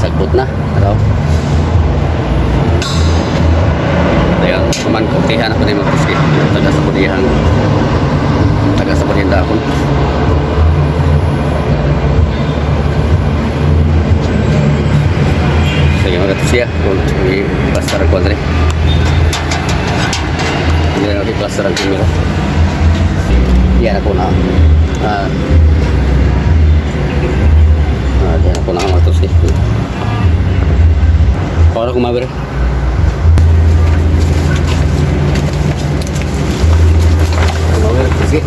Sagbot na. Ano? Ayan, kuman kutihan ako ni magpuski. Taga sa kutihan. Taga sa kutihan dakon. Sige, magato siya. Kung i-plaster ang kwadre. Hindi na i-plaster ang camera. Diyan ako na. Diyan ako na mga tusi. Para kumabir. Kumabir, sige.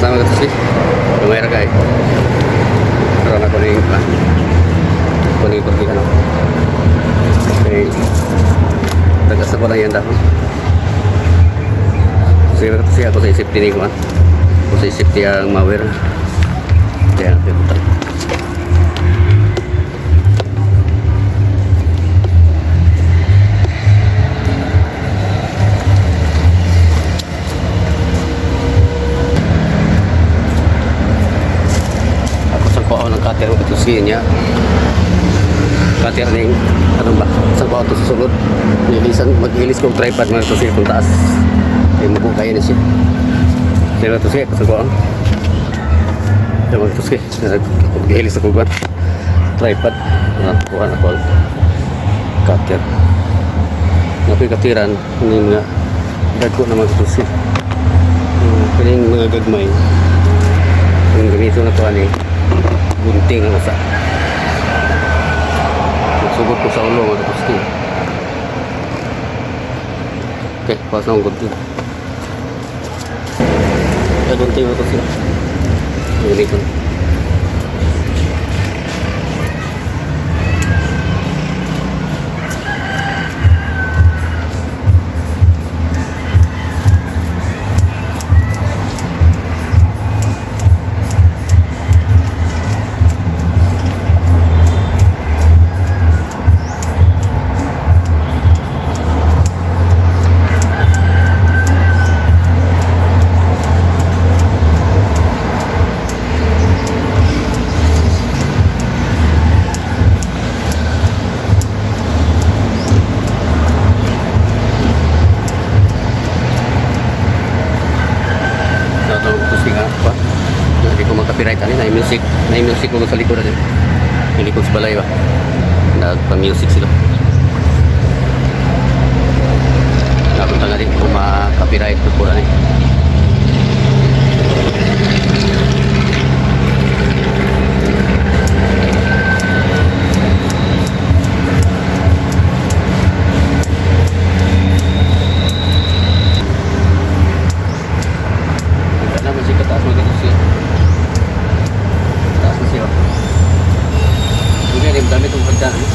Sama ka tuski. Gamay ra kay. Karon ako ning ako ning kurtihan ako. Okay. Tagas ko lang yan dahon. Sige kasi ako sa isip ni ko. Ako sa isip ang mawer. Kaya natin butang. Ako sa kuha ng cutter ko ito niya. Cutter ning ano ba? Sa kuha ito sa sulod. Nilisan mag-ilis kong tripod mga ito siya kung taas. Kaya mabukay na siya. Kaya ito siya sa kuha. Kaya mga ito siya. Mag-ilis ako ba? Tripod. Kuha na ko ang cutter. Nakoy katiran ning mga dagko na mga ito siya. Kining mga gagmay. Ang gamito na to ani gunting ang usa. Sugod ko sa ulo mga katuski. Okay, pas na ang gunting. Kaya gunting mga katuski. Ang gamito na. Ito katuski nga pa. Hindi ko magka-copyright ani na music ko sa likod ani. Yung likod sa balay ba. Nagpa-music sila. Napunta nga din ko ma-copyright ko ani. Kita naman siya kataas mo dito siya. Taas na siya. Hindi rin, dami itong hagdan. Eh.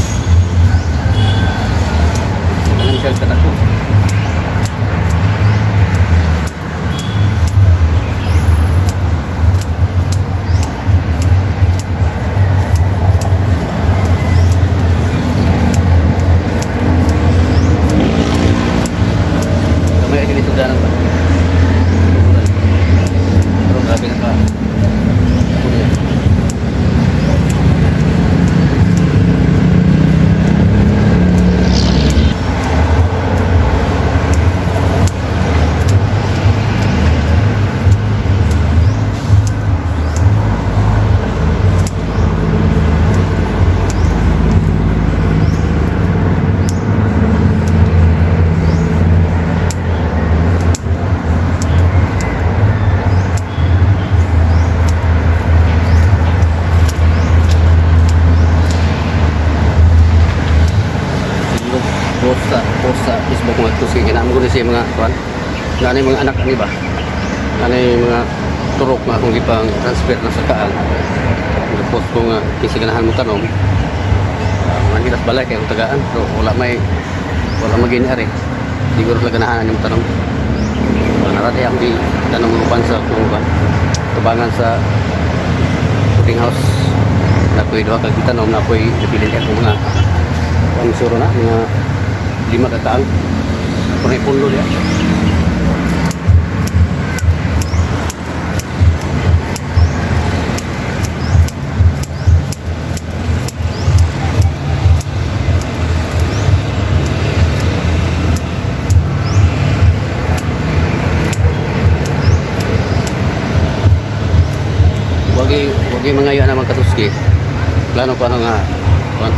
Hindi naman siya katakbo. Kamay ay ganito dyan ba? Pero grabe na ka. Kuya. Silog post sa Facebook mga tusi kinamo ko ni siya mga kuan. Gani mga anak ani ba? Gani mga turok nga akong gipang transfer na sa kaang. Nag-post ko nga kinsa ganahan mo tanom. Mga gilas balay kay akong tagaan pero wala magini ari. Siguro lang ganahan ani mo tanom. Wala na ra akong di tanong uban sa akong uban. Tubangan sa pudding house. Nakoy duha kag tanom na ako'y nabilin akong mga ang suro na mga 5 ka kaang. Ako na ipundo niya. Wagi mga yun naman katuski. Plano ko ano nga kuan,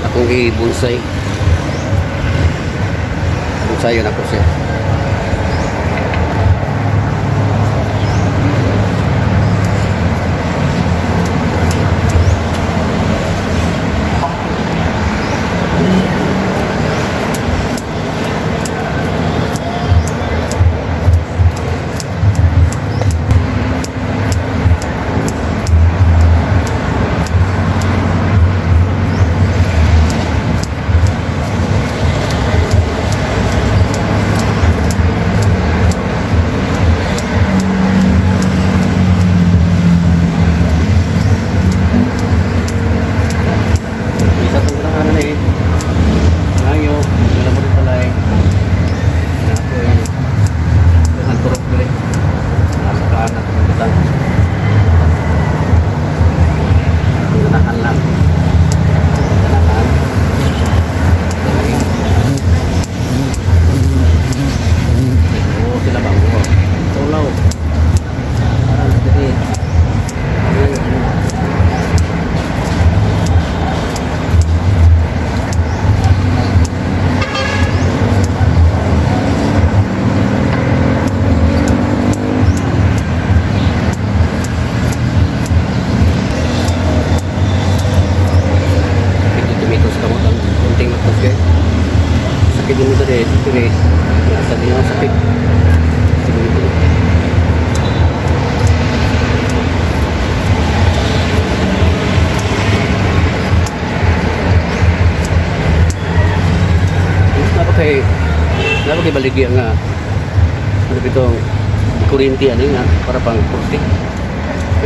akong i-bonsai. Bonsai yun ako siya. Sige mo dere, dere. Nasa niya sakit. Sige mo. Napa kay baligya nga ano bitong kuryente ano nga para pang kurti.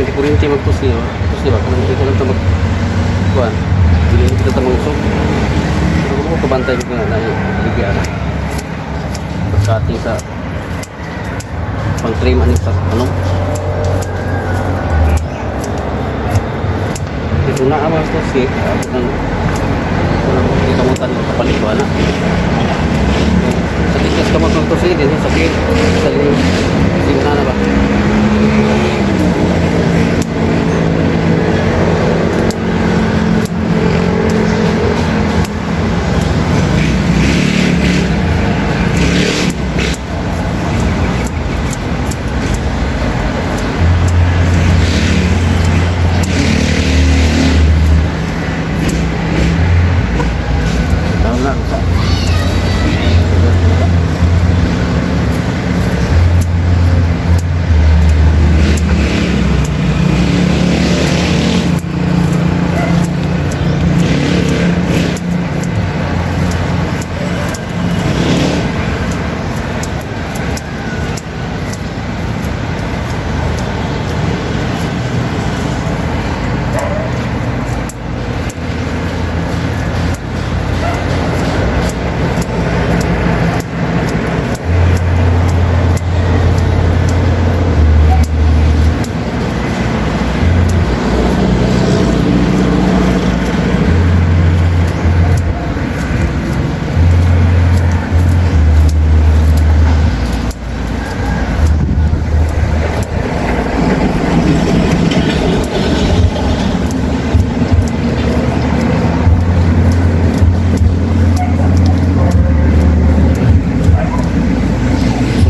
Hindi kuryente magtusli, oh. Tusli ba? Kanang dito lang ta mag kuan. Dili kita ta mangusok. Pero kung ko kabantay ko nga na baligya na. Pagkati sa pang trim ani sa ano. Ito na ang mga tusli. Ako nang kulang kamutan ko kapalit ko ana. Sa tikas kamot ng tusli din sa sakit. Sa sing na ba? Tama na sa.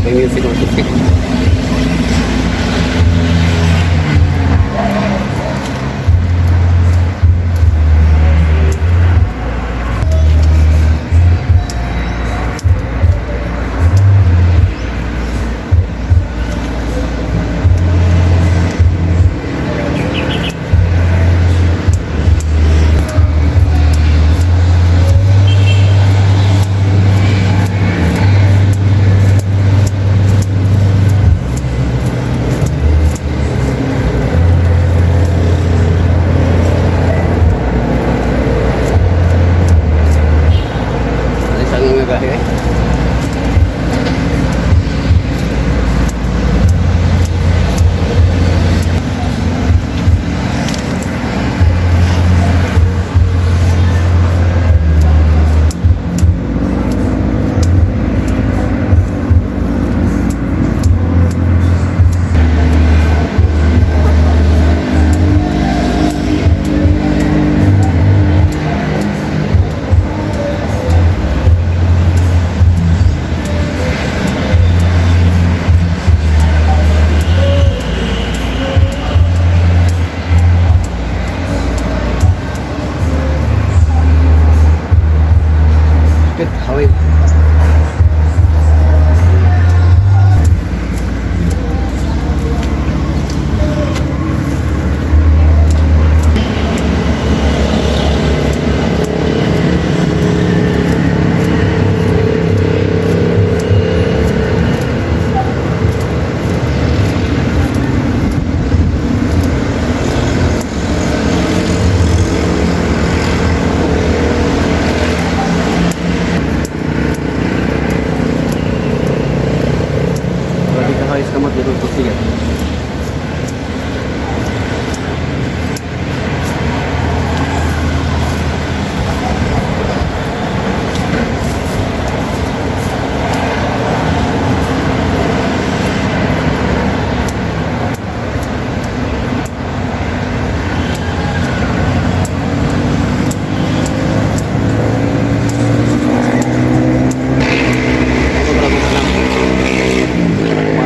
Okay, music on tusli. Ano sa nga gahi eh? Good, how are you? Grabe ka hayos kamot dito to siya.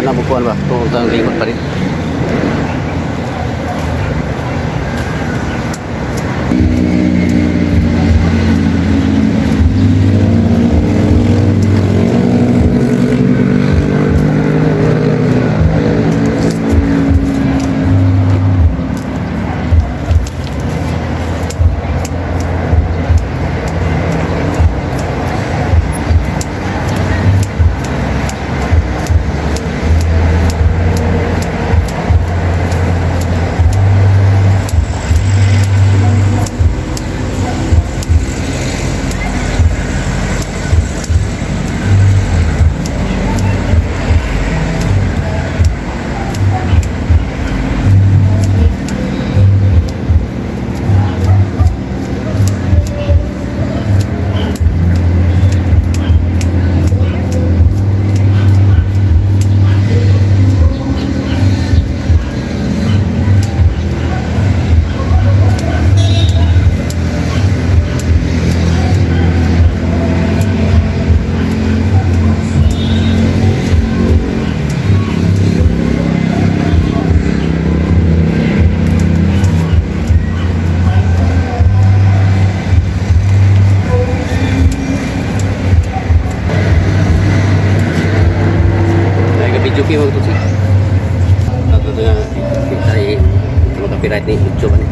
Wala mo kuan ba? Tungkol sa likod pa rin. Copyright ni YouTube ani.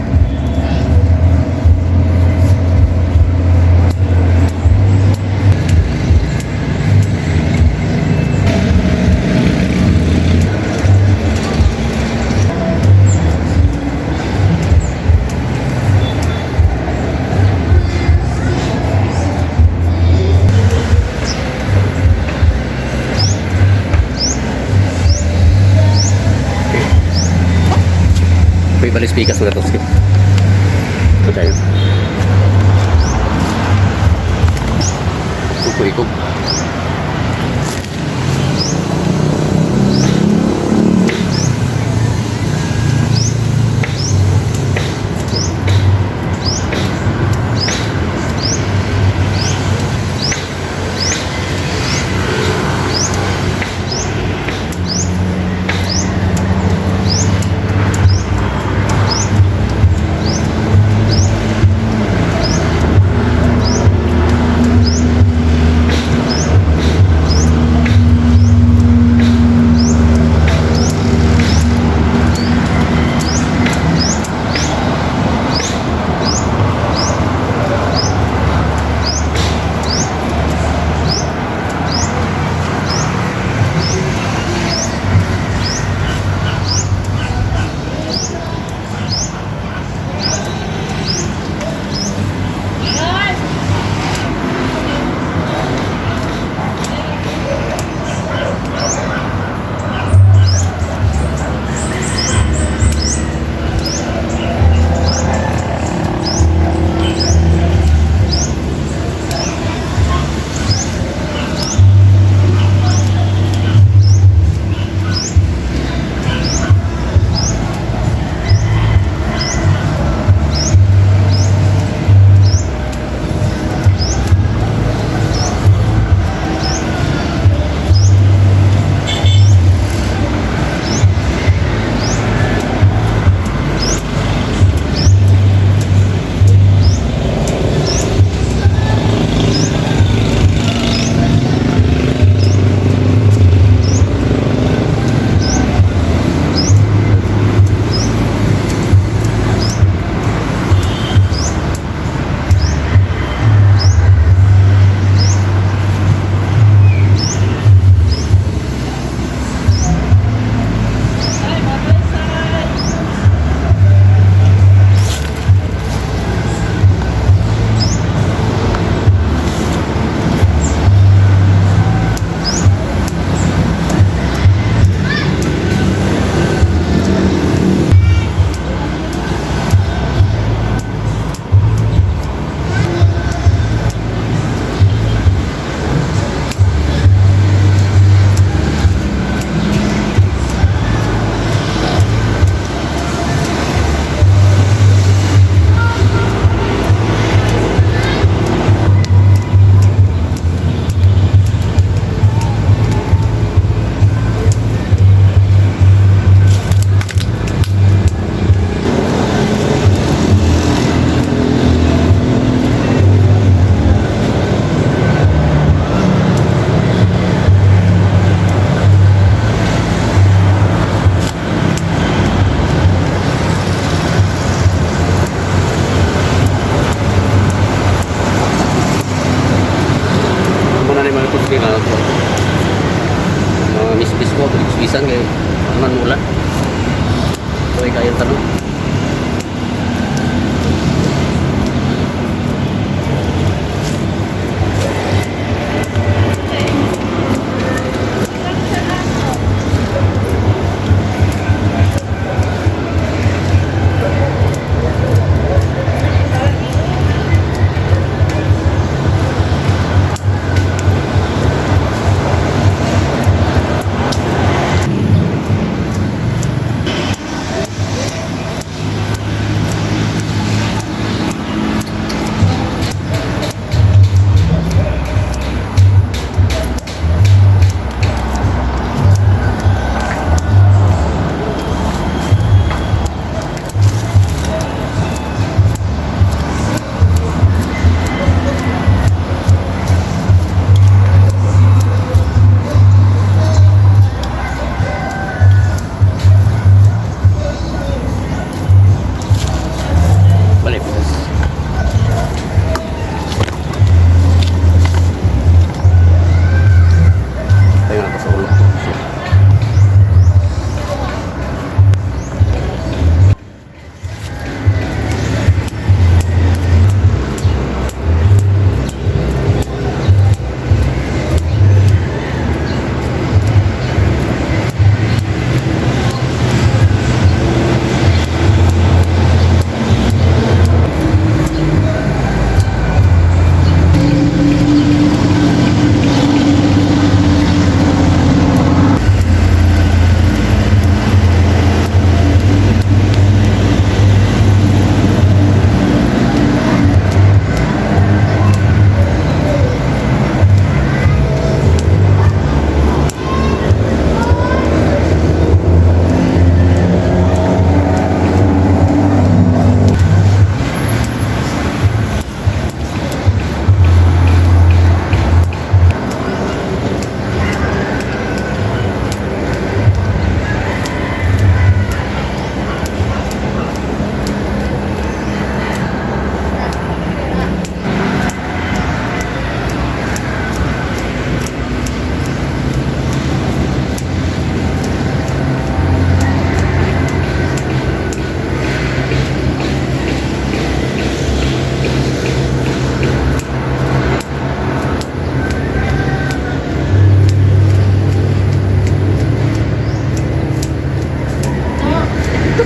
May balis pikas mga toski. Ito tayo. Kukuikog. Muna na yung mga toski na ito. Mga misbis ko, bisan kayo. Naman mula. So, kayong tanong.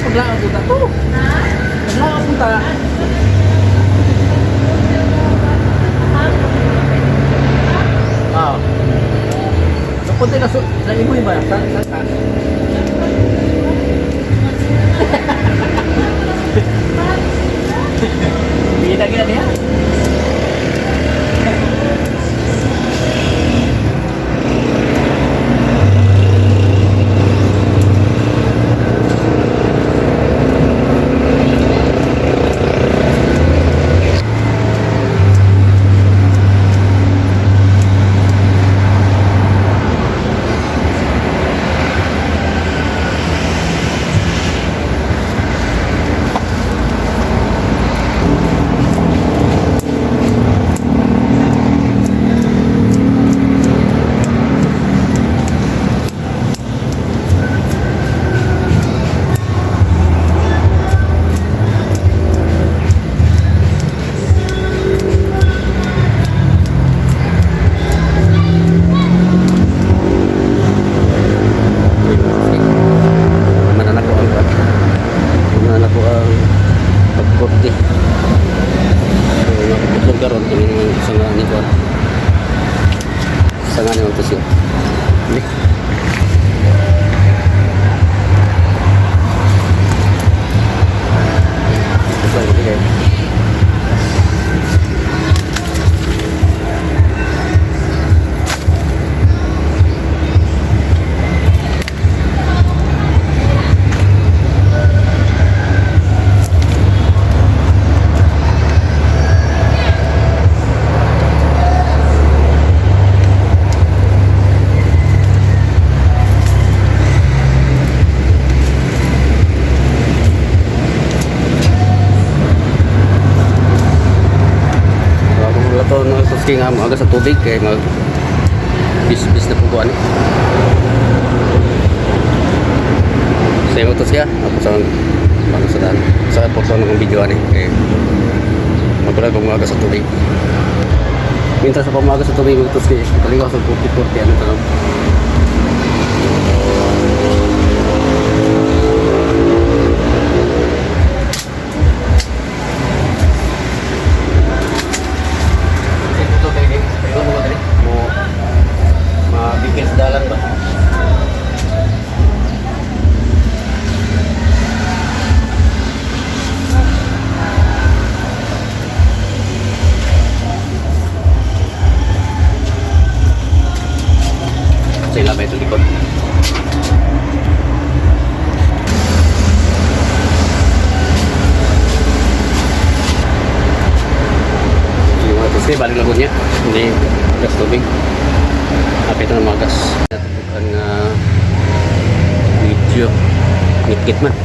Paglaot punta to. Paglaot punta. Ah. So, punta na sa imo ba? Sa taas. Bida gina niya. Mana ko ang mana ko ang pagkorte. So, nakaputol karon kami ng sa nga ni ko. Sa nga ni ko siya. Hindi. Ito, okay. So, ako wala to no, suski nga mo aga sa tubig kay mag bis-bis na po ani. Sa imo to siya, ako sa bang sa dan. Sa po to ng video ani kay magkulag ko aga sa tubig. Minsan sa pamaga sa tubig mo to siya, kaliwa sa 40 ano to. No? Ito kay kay mo dali. Mo mabigyan sa dalan ba? Sa ilabay ito likod. Yung mga tuski, balik lang ko niya. Hindi, gas tubig. Kapit na mga gas. Natutukan nga video. Ngit-ngit man.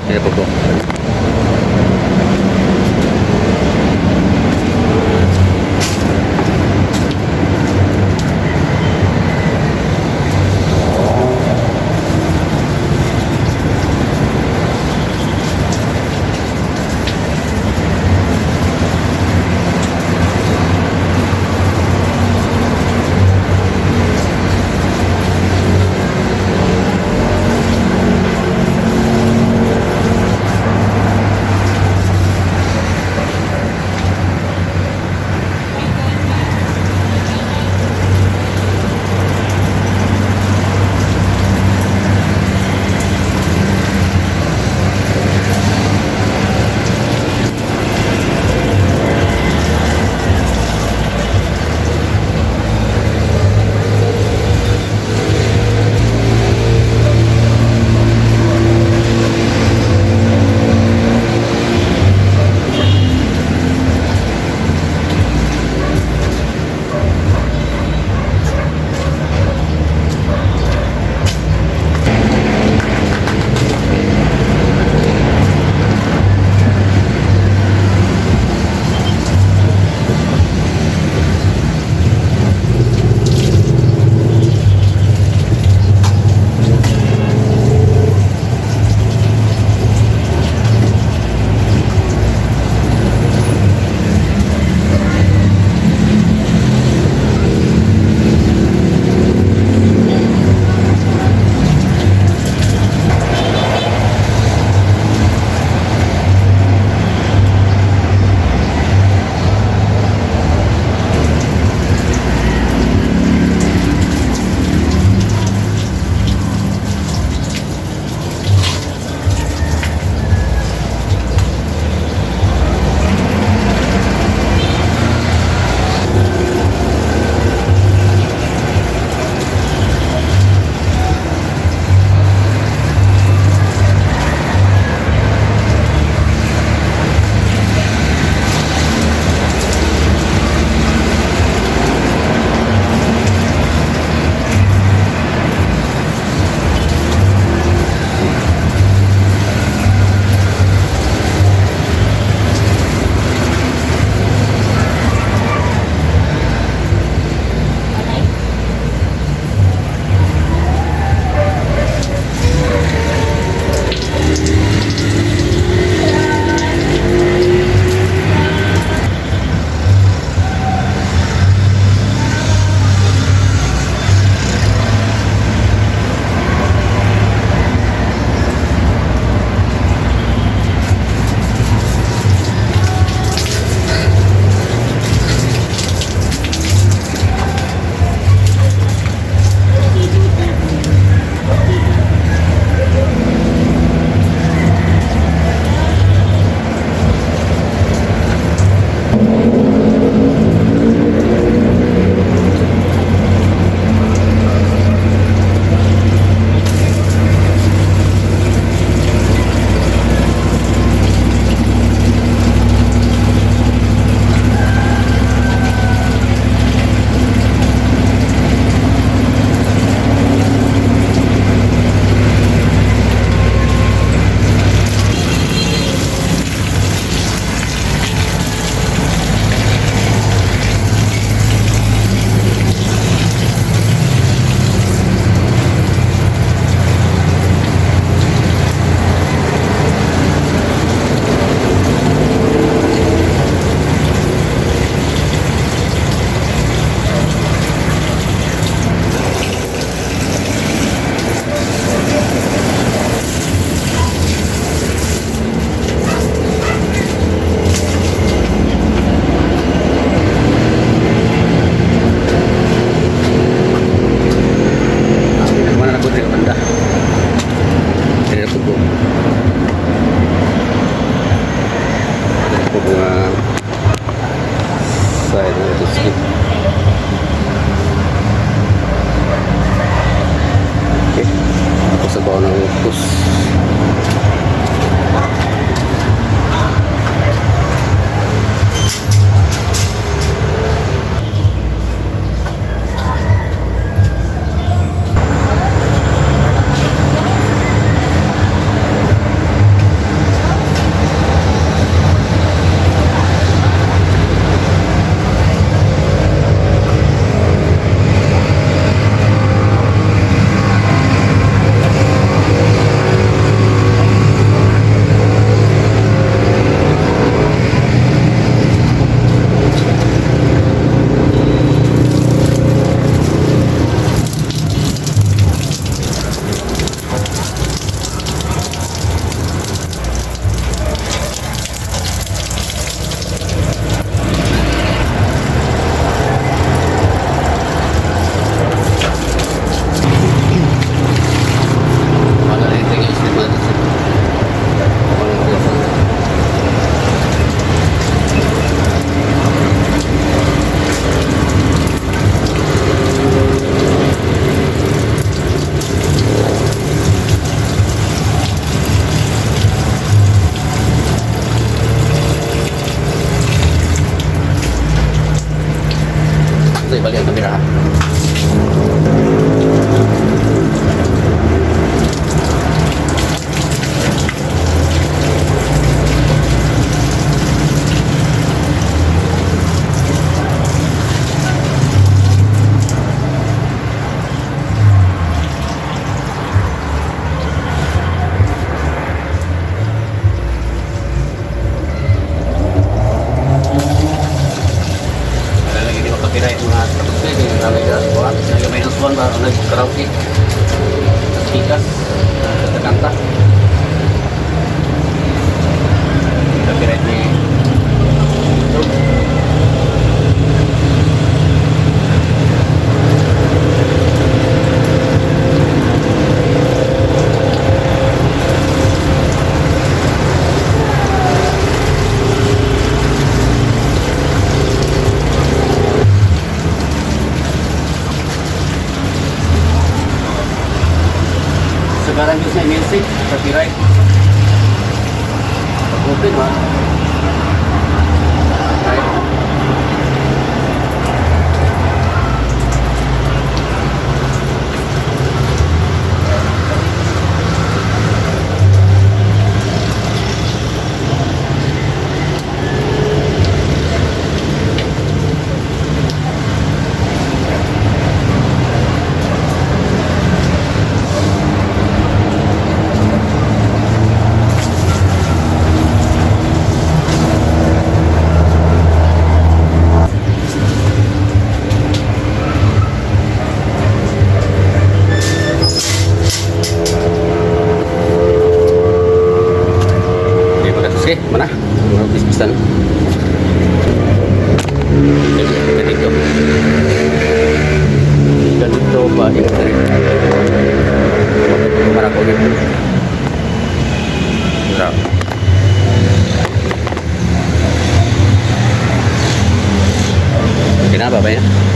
Dili po ko. Mana na ko diri banda. Diri na ko. Diri ko mga side na ito skip. Okay. Ako sa baon ng bus. Kanta. Copyright ni YouTube. Sekarang tu saya music, copyright. Pag-open ba? Right. Okay, pagkatos kay, mana? Mga bispisan. Ganito. Ganito ba ingat Kumara ko yun. Grabe. Okay na, babay na.